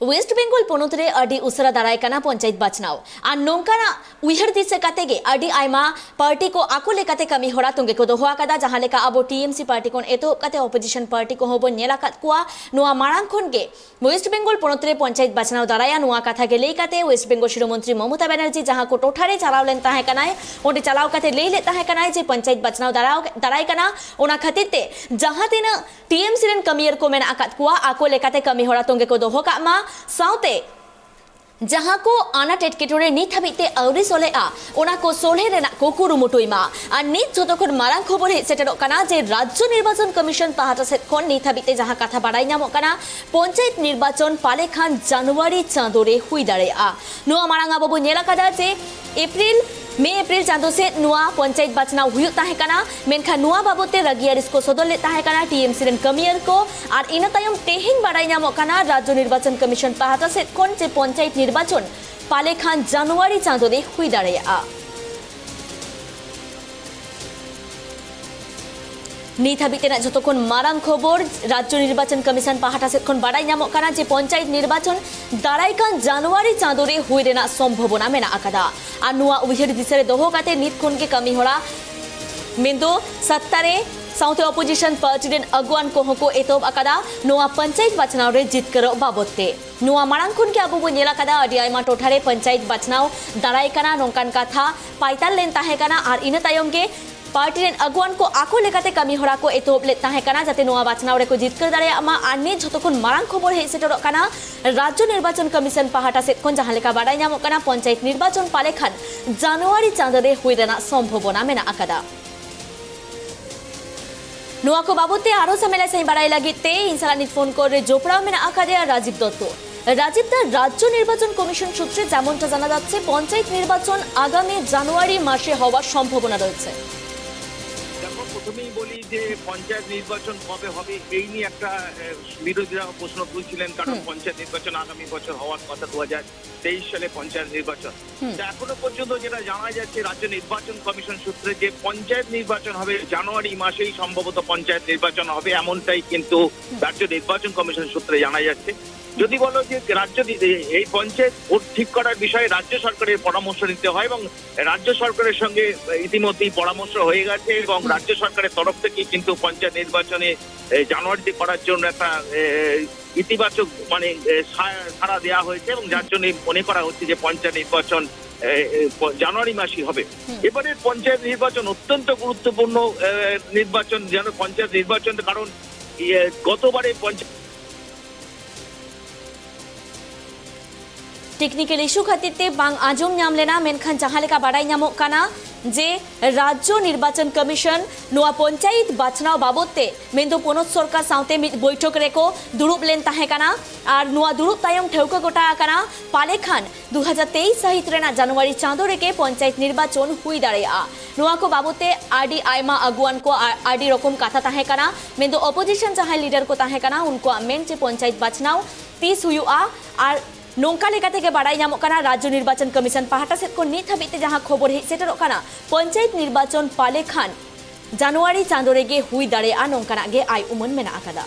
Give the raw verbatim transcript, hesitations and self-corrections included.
West Bengal ᱯᱚᱱᱚᱛ ᱨᱮ ᱟᱹᱰᱤ ᱩᱥᱟᱹᱨᱟ ᱫᱟᱨᱟᱭ ᱠᱟᱱᱟ ᱯᱚᱧᱪᱟᱭᱮᱛ ᱵᱟᱪᱷᱱᱟᱣ᱾ ᱟᱨ ᱱᱚᱝᱠᱟᱱᱟᱜ ᱩᱭᱦᱟᱹᱨ ᱫᱤᱥᱟᱹ ᱠᱟᱛᱮ ᱜᱮ ᱟᱹᱰᱤ ᱟᱭᱢᱟ ᱯᱟᱨᱴᱤ ᱠᱚ ᱟᱠᱚ ᱞᱮᱠᱟᱛᱮ ᱠᱟᱹᱢᱤ ᱦᱚᱨᱟ ᱛᱚᱸᱜᱮ ᱠᱚ ᱫᱚᱦᱚ ᱟᱠᱟᱫᱟ, ᱡᱟᱦᱟᱸ ᱞᱮᱠᱟ ᱟᱵᱚ ᱴᱤᱮᱢᱥᱤ ᱯᱟᱨᱴᱤ ᱠᱷᱚᱱ ᱮᱛᱚᱦᱚᱵ ᱠᱟᱛᱮ ᱚᱯᱳᱡᱤᱥᱚᱱ ᱯᱟᱨᱴᱤ ᱠᱚᱦᱚᱸ ᱵᱚᱱ ᱧᱮᱞ ᱟᱠᱟᱫ ᱠᱚᱣᱟ᱾ ᱱᱚᱣᱟ ᱢᱟᱲᱟᱝ ᱠᱷᱚᱱ ᱜᱮ ᱳᱭᱮᱥᱴ ᱵᱮᱝᱜᱚᱞ ᱯᱚᱱᱚᱛ ᱨᱮ ᱯᱚᱧᱪᱟᱭᱮᱛ ᱵᱟᱪᱷᱱᱟᱣ ᱫᱟᱨᱟᱭᱟ, ᱱᱚᱣᱟ ᱠᱟᱛᱷᱟ ᱜᱮ ᱞᱟᱹᱭ ᱠᱟᱛᱮ ᱳᱭᱮᱥᱴ ᱵᱮᱝᱜᱚᱞ ᱥᱤᱨᱟᱹ ᱢᱚᱱᱛᱨᱤ ᱢᱚᱢᱚᱛᱟ ᱵᱟᱱᱟᱨᱡᱤ ᱡᱟᱦᱟᱸ ᱠᱚ ᱴᱚᱴᱷᱟ ᱨᱮ ᱪᱟᱞᱟᱣ ᱞᱮᱱ ᱛᱟᱦᱮᱸ ᱠᱟᱱᱟᱭ, ᱚᱸᱰᱮ ᱪᱟᱞᱟᱣ ᱠᱟᱛᱮ ᱞᱟᱹᱭ ᱞᱮᱫ ᱛᱟᱦᱮᱸ ᱠᱟᱱᱟᱭ ᱡᱮ ᱯᱚᱧᱪᱟᱭᱮᱛ ᱵᱟᱪᱷᱱᱟᱣ ᱫᱟᱨᱟᱣ-, ᱫᱟᱨᱟᱭ ᱠᱟᱱᱟ, ᱚᱱᱟ ᱠᱷᱟᱹᱛᱤᱨ ᱛᱮ ᱡᱟᱦᱟᱸ ᱛᱤᱱᱟᱹᱜ ᱴᱤᱮᱢᱥᱤ ᱨᱮᱱ ᱠᱟᱹᱢᱤᱭᱟᱹᱨ ᱠᱚ ᱢᱮᱱᱟᱜ ᱟᱠᱟᱫ ᱠᱚᱣᱟ, ᱟᱠᱚ ᱞᱮᱠᱟᱛᱮ ᱠᱟᱹᱢᱤ ᱦᱚᱨᱟ ᱛᱚᱸᱜᱮ ᱠᱚ ᱫᱚᱦᱚ ᱠᱟᱜ ᱢᱟ, ᱥᱟᱶᱛᱮ ᱡᱟᱦᱟᱸ ᱠᱚ ᱟᱱᱟᱴ ᱮᱴᱠᱮᱴᱚᱬᱮ ᱱᱤᱛ ᱦᱟᱹᱵᱤᱡ ᱛᱮ ᱟᱹᱣᱨᱤ ᱥᱚᱞᱦᱮᱜᱼᱟ, ᱚᱱᱟ ᱠᱚ ᱥᱚᱞᱦᱮ ᱨᱮᱱᱟᱜ ᱠᱚ ᱠᱩᱨᱩᱢᱩᱴᱩᱭ ᱢᱟ᱾ ᱟᱨ ᱱᱤᱛ ᱡᱷᱚᱛᱚ ᱠᱷᱚᱱ ᱢᱟᱨᱟᱝ ᱠᱷᱚᱵᱚᱨ ᱦᱮᱡ ᱥᱮᱴᱮᱨᱚᱜ ᱠᱟᱱᱟ ᱡᱮ ᱨᱟᱡᱽᱡᱚ ᱱᱤᱨᱵᱟᱪᱚᱱ ᱠᱚᱢᱤᱥᱚᱱ ᱯᱟᱦᱴᱟ ᱥᱮᱫ ᱠᱷᱚᱱ ᱱᱤᱛ ᱦᱟᱹᱵᱤᱡ ᱛᱮ ᱡᱟᱦᱟᱸ ᱠᱟᱛᱷᱟ ᱵᱟᱲᱟᱭ ᱧᱟᱢᱚᱜ ᱠᱟᱱᱟ, ᱯᱚᱧᱪᱟᱭᱮᱛ ᱱᱤᱨᱵᱟᱪᱚᱱ ᱯᱟᱞᱮ ᱠᱷᱟᱱ ᱡᱟᱱᱩᱣᱟᱨᱤ ᱪᱟᱸᱫᱳ ᱨᱮ ᱦᱩᱭ ᱫᱟᱲᱮᱭᱟᱜᱼᱟ᱾ ᱱᱚᱣᱟ ᱢᱟᱲᱟᱝ ᱟᱵᱚ ᱵᱚ ᱧᱮᱞ ᱟᱠᱟᱫᱟ ᱡᱮ ᱮᱯᱨᱤᱞ, ᱢᱮ ᱮᱯᱨᱤᱞ ᱪᱟᱸᱫᱳ ᱥᱮᱫ ᱱᱚᱣᱟ ᱯᱚᱧᱪᱟᱭᱮᱛ ᱵᱟᱪᱷᱱᱟᱣ ᱦᱩᱭᱩᱜ ᱛᱟᱦᱮᱸ ᱠᱟᱱᱟ, ᱢᱮᱱᱠᱷᱟᱱ ᱱᱚᱣᱟ ᱵᱟᱵᱚᱛ ᱛᱮ ᱨᱟᱹᱜᱤ ᱟᱹᱲᱤᱥ ᱠᱚ ᱥᱚᱫᱚᱨ ᱞᱮᱫ ᱛᱟᱦᱮᱸ ᱠᱟᱱᱟ ᱴᱤᱮᱢᱥᱤ ᱨᱮᱱ ᱠᱟᱹᱢᱤᱭᱟᱹᱨ ᱠᱚ᱾ ᱟᱨ ᱤᱱᱟᱹ ᱛᱟᱭᱚᱢ ᱛᱮᱦᱮᱧ ᱵᱟᱲᱟᱭ ᱧᱟᱢᱚᱜ ᱠᱟᱱᱟ, ᱨᱟᱡᱽᱡᱚ ᱱᱤᱨᱵᱟᱪᱚᱱ ᱠᱚᱢᱤᱥᱚᱱ ᱯᱟᱦᱴᱟ ᱥᱮᱫ ᱠᱷᱚᱱ ᱡᱮ ᱯᱚᱧᱪᱟᱭᱮᱛ ᱱᱤᱨᱵᱟᱪᱚᱱ ᱯᱟᱞᱮ ᱠᱷᱟᱱ ᱡᱟᱱᱩᱣᱟᱨᱤ ᱪᱟᱸᱫᱳ ᱨᱮ ᱦᱩᱭ ᱫᱟᱲᱮᱭᱟᱜᱼᱟ᱾ ᱱᱤᱛ ᱦᱟᱹᱵᱤᱡ ᱛᱮᱱᱟᱜ ᱡᱷᱚᱛᱚ ᱠᱷᱚᱱ ᱢᱟᱨᱟᱝ ᱠᱷᱚᱵᱚᱨ, ᱨᱟᱡᱽᱡᱚ ᱱᱤᱨᱵᱟᱪᱚᱱ ᱠᱚᱢᱤᱥᱚᱱ ᱯᱟᱦᱴᱟ ᱥᱮᱫ ᱠᱷᱚᱱ ᱵᱟᱰᱟᱭ ᱧᱟᱢᱚᱜ ᱠᱟᱱᱟ ᱡᱮ ᱯᱚᱧᱪᱟᱭᱮᱛ ᱱᱤᱨᱵᱟᱪᱚᱱ ᱫᱟᱨᱟᱭ ᱠᱟᱱ ᱡᱟᱱᱩᱣᱟᱨᱤ ᱪᱟᱸᱫᱳ ᱨᱮ ᱦᱩᱭ ᱨᱮᱱᱟᱜ ᱥᱚᱢᱵᱷᱚᱵᱚᱱᱟ ᱢᱮᱱᱟᱜ ᱟᱠᱟᱫᱟ᱾ ᱟᱨ ᱱᱚᱣᱟ ᱩᱭᱦᱟᱹᱨ ᱫᱤᱥᱟᱹ ᱨᱮ ᱫᱚᱦᱚ ᱠᱟᱛᱮ ᱱᱤᱛ ᱠᱷᱚᱱ ᱜᱮ ᱠᱟᱹᱢᱤ ᱦᱚᱨᱟ, ᱢᱮᱱᱫᱚ ᱥᱟᱛᱛᱟ ᱨᱮ ᱥᱟᱶᱛᱮ ᱚᱯᱳᱡᱤᱥᱚᱱ ᱯᱟᱨᱴᱤ ᱨᱮᱱ ᱟᱹᱜᱩᱣᱟᱱ ᱠᱚᱦᱚᱸ ᱠᱚ ᱮᱛᱚᱦᱚᱵ ᱟᱠᱟᱫᱟ ᱱᱚᱣᱟ ᱯᱚᱧᱪᱟᱭᱮᱛ ᱵᱟᱪᱷᱱᱟᱣ ᱨᱮ ᱡᱤᱛᱠᱟᱹᱨᱚᱜ ᱵᱟᱵᱚᱛ ᱛᱮ᱾ ᱱᱚᱣᱟ ᱢᱟᱲᱟᱝ ᱠᱷᱚᱱ ᱜᱮ ᱟᱵᱚ ᱵᱚ ᱧᱮᱞ ᱟᱠᱟᱫᱟ, ᱟᱹᱰᱤ ᱟᱭᱢᱟ ᱴᱚᱴᱷᱟ ᱨᱮ ᱯᱚᱧᱪᱟᱭᱮᱛ ᱵᱟᱪᱷᱱᱟᱣ ᱫᱟᱨᱟᱭ ᱠᱟᱱᱟ ᱱᱚᱝᱠᱟᱱ ᱠᱟᱛᱷᱟ ᱯᱟᱭᱛᱟᱞ ᱞᱮᱱ ᱛᱟᱦᱮᱸ ᱠᱟᱱᱟ, ᱟᱨ ᱤᱱᱟᱹ ᱛᱟᱭᱚᱢ ᱜᱮ ᱯᱟᱨᱴᱤ ᱨᱮᱱ ᱟᱹᱜᱩᱣᱟᱱ ᱠᱚ ᱟᱠᱚ ᱞᱮᱠᱟᱛᱮ ᱠᱟᱹᱢᱤ ᱦᱚᱨᱟ ᱠᱚ ᱮᱛᱚᱦᱚᱵ ᱞᱮᱫ ᱛᱟᱦᱮᱸ ᱠᱟᱱᱟ, ᱡᱟᱛᱮ ᱱᱚᱣᱟ ᱵᱟᱪᱷᱱᱟᱣ ᱨᱮᱠᱚ ᱡᱤᱛᱠᱟᱹᱨ ᱫᱟᱲᱮᱭᱟᱜ ᱢᱟ᱾ ᱟᱨ ᱱᱤᱛ ᱡᱷᱚᱛᱚ ᱠᱷᱚᱱ ᱢᱟᱨᱟᱝ ᱠᱷᱚᱵᱚᱨ ᱦᱮᱡ ᱥᱮᱴᱮᱨᱚᱜ ᱠᱟᱱᱟ, ᱨᱟᱡᱽᱡᱚ ᱱᱤᱨᱵᱟᱪᱚᱱ ᱠᱚᱢᱤᱥᱚᱱ ᱯᱟᱦᱴᱟ ᱥᱮᱫ ᱠᱷᱚᱱ ᱡᱟᱦᱟᱸ ᱞᱮᱠᱟ ᱵᱟᱰᱟᱭ ᱧᱟᱢᱚᱜ ᱠᱟᱱᱟ, ᱯᱚᱧᱪᱟᱭᱮᱛ ᱱᱤᱨᱵᱟᱪᱚᱱ ᱯᱟᱞᱮ ᱠᱷᱟᱱ ᱡᱟᱱᱩᱣᱟᱨᱤ ᱪᱟᱸᱫᱳ ᱨᱮ ᱦᱩᱭ ᱨᱮᱱᱟᱜ ᱥᱚᱢᱵᱷᱚᱵᱚᱱᱟ ᱢᱮᱱᱟᱜ ᱟᱠᱟᱫᱟ᱾ ᱱᱚᱣᱟ ᱠᱚ ᱵᱟᱵᱚᱛ ᱛᱮ ᱟᱨᱚ ᱡᱷᱟᱢᱮᱞᱟ ᱥᱟᱹᱦᱤᱡ ᱵᱟᱲᱟᱭ ᱞᱟᱹᱜᱤᱫ ᱛᱮ ᱤᱧ ᱥᱟᱞᱟᱜ ᱱᱤᱛ ᱯᱷᱳᱱ ᱠᱚᱞ ᱨᱮ ᱡᱚᱯᱲᱟᱣ ᱢᱮᱱᱟᱜ ᱟᱠᱟᱫᱮᱭᱟ ᱨᱟᱡᱤᱵ ᱫᱚᱛᱛᱚ᱾ রাজীব দা, রাজ্য নির্বাচন কমিশন সূত্রে যেমনটা জানা যাচ্ছে, পঞ্চায়েত নির্বাচন আগামী জানুয়ারি মাসে হওয়ার সম্ভাবনা রয়েছে। দেখো, প্রথমেই বলি যে পঞ্চায়েত নির্বাচন কবে হবে, এই নিয়ে একটা, আহ, বিরোধীরা প্রশ্ন তুলছিলেন, কারণ হুম। পঞ্চায়েত নির্বাচন আগামী বছর হওয়ার কথা, দু হাজার তেইশ সালে পঞ্চায়েত নির্বাচন। হুম। তা এখনো পর্যন্ত যেটা জানা যাচ্ছে রাজ্য নির্বাচন কমিশন সূত্রে, যে পঞ্চায়েত নির্বাচন হবে জানুয়ারি মাসেই, সম্ভবত পঞ্চায়েত নির্বাচন হবে, এমনটাই কিন্তু হুম। রাজ্য নির্বাচন কমিশন সূত্রে জানা যাচ্ছে। যদি বলো যে রাজ্য দি-, এই পঞ্চায়েত ভোট ঠিক করার বিষয়ে রাজ্য সরকারের পরামর্শ নিতে হয় এবং রাজ্য সরকারের সঙ্গে ইতিমধ্যেই পরামর্শ হয়ে গেছে এবং রাজ্য সরকারের তরফ থেকে কিন্তু পঞ্চায়েত নির্বাচনে এ, জানুয়ারিতে করার জন্য একটা এ, ইতিবাচক মানে এ, সা- সাড়া দেওয়া হয়েছে এবং যার জন্য মনে করা হচ্ছে যে পঞ্চায়েত নির্বাচন এ, এ, প- জানুয়ারি মাসেই হবে। এবারে পঞ্চায়েত নির্বাচন অত্যন্ত গুরুত্বপূর্ণ এ, নির্বাচন, যেন পঞ্চায়েত নির্বাচন, কারণ ইয়ে, গতবারে পঞ্চায়েত ᱴᱮᱠᱱᱤᱠᱮᱞ ᱤᱥᱩ ᱠᱷᱟᱹᱛᱤᱨ ᱛᱮ ᱵᱟᱝ ᱟᱸᱡᱚᱢ ᱧᱟᱢ ᱞᱮᱱᱟ, ᱢᱮᱱᱠᱷᱟᱱ ᱡᱟᱦᱟᱸ ᱞᱮᱠᱟ ᱵᱟᱰᱟᱭ ᱧᱟᱢᱚᱜ ᱠᱟᱱᱟ ᱡᱮ ᱨᱟᱡᱽᱡᱚ ᱱᱤᱨᱵᱟᱪᱚᱱ ᱠᱚᱢᱤᱥᱚᱱ ᱱᱚᱣᱟ ᱯᱚᱧᱪᱟᱭᱮᱛ ᱵᱟᱪᱷᱱᱟᱣ ᱵᱟᱵᱚᱫ ᱛᱮ ᱢᱮᱱᱫᱚ ᱯᱚᱱᱚᱛ ᱥᱚᱨᱠᱟᱨ ᱥᱟᱶᱛᱮ ᱢᱤᱫ ᱵᱳᱭᱴᱷᱚᱠ ᱨᱮᱠᱚ ᱫᱩᱲᱩᱵ ᱞᱮᱱ ᱛᱟᱦᱮᱸ ᱠᱟᱱᱟ᱾ ᱟᱨ ᱱᱚᱣᱟ ᱫᱩᱲᱩᱵ ᱛᱟᱭᱚᱢ ᱴᱷᱟᱹᱣᱠᱟᱹ ᱜᱚᱴᱟ ᱟᱠᱟᱱᱟ, ᱯᱟᱞᱮ ᱠᱷᱟᱱ ᱫᱩ ᱦᱟᱡᱟᱨ ᱛᱮᱭᱤᱥ ᱥᱟᱹᱦᱤᱛ ᱨᱮᱱᱟᱜ ᱡᱟᱱᱩᱣᱟᱨᱤ ᱪᱟᱸᱫᱚ ᱨᱮᱜᱮ ᱯᱚᱧᱪᱟᱭᱮᱛ ᱱᱤᱨᱵᱟᱪᱚᱱ ᱦᱩᱭ ᱫᱟᱲᱮᱭᱟᱜᱼᱟ᱾ ᱱᱚᱣᱟ ᱠᱚ ᱵᱟᱵᱚᱫ ᱛᱮ ᱟᱹᱰᱤ ᱟᱭᱢᱟ ᱟᱹᱜᱩᱣᱟᱱ ᱠᱚ ᱟ- ᱟᱹᱰᱤ ᱨᱚᱠᱚᱢ ᱠᱟᱛᱷᱟ ᱛᱟᱦᱮᱸ ᱠᱟᱱᱟ, ᱢᱮᱱᱫᱚ ᱚᱯᱳᱡᱤᱥᱚᱱ ᱡᱟᱦᱟᱸᱭ ᱞᱤᱰᱟᱨ ᱠᱚ ᱛᱟᱦᱮᱸ ᱠᱟᱱᱟ ᱩᱱᱠᱩᱣᱟᱜ ᱢᱮᱱ ᱡᱮ ᱯᱚᱧᱪᱟᱭᱮᱛ ᱵᱟᱪᱷᱱᱟᱣ ᱛᱤᱥ ᱦᱩᱭᱩᱜᱼᱟ᱾ ᱟᱨ ᱱᱚᱝᱠᱟ ᱞᱮᱠᱟ ᱛᱮᱜᱮ ᱵᱟᱰᱟᱭ ᱧᱟᱢᱚᱜ ᱠᱟᱱᱟ, ᱨᱟᱡᱽᱡᱚ ᱱᱤᱨᱵᱟᱪᱚᱱ ᱠᱚᱢᱤᱥᱚᱱ ᱯᱟᱦᱴᱟ ᱥᱮᱫ ᱠᱷᱚᱱ ᱱᱤᱛ ᱦᱟᱹᱵᱤᱡ ᱛᱮ ᱡᱟᱦᱟᱸ ᱠᱷᱚᱵᱚᱨ ᱦᱮᱡ ᱥᱮᱴᱮᱨᱚᱜ ᱠᱟᱱᱟ, ᱯᱚᱧᱪᱟᱭᱮᱛ ᱱᱤᱨᱵᱟᱪᱚᱱ ᱯᱟᱞᱮ ᱠᱷᱟᱱ ᱡᱟᱱᱩᱣᱟᱨᱤ ᱪᱟᱸᱫᱚ ᱨᱮᱜᱮ ᱦᱩᱭ ᱫᱟᱲᱮᱭᱟᱜᱼᱟ, ᱱᱚᱝᱠᱟᱱᱟᱜ ᱜᱮ ᱟᱭ ᱩᱢᱟᱹᱱ ᱢᱮᱱᱟᱜ ᱟᱠᱟᱫᱟ᱾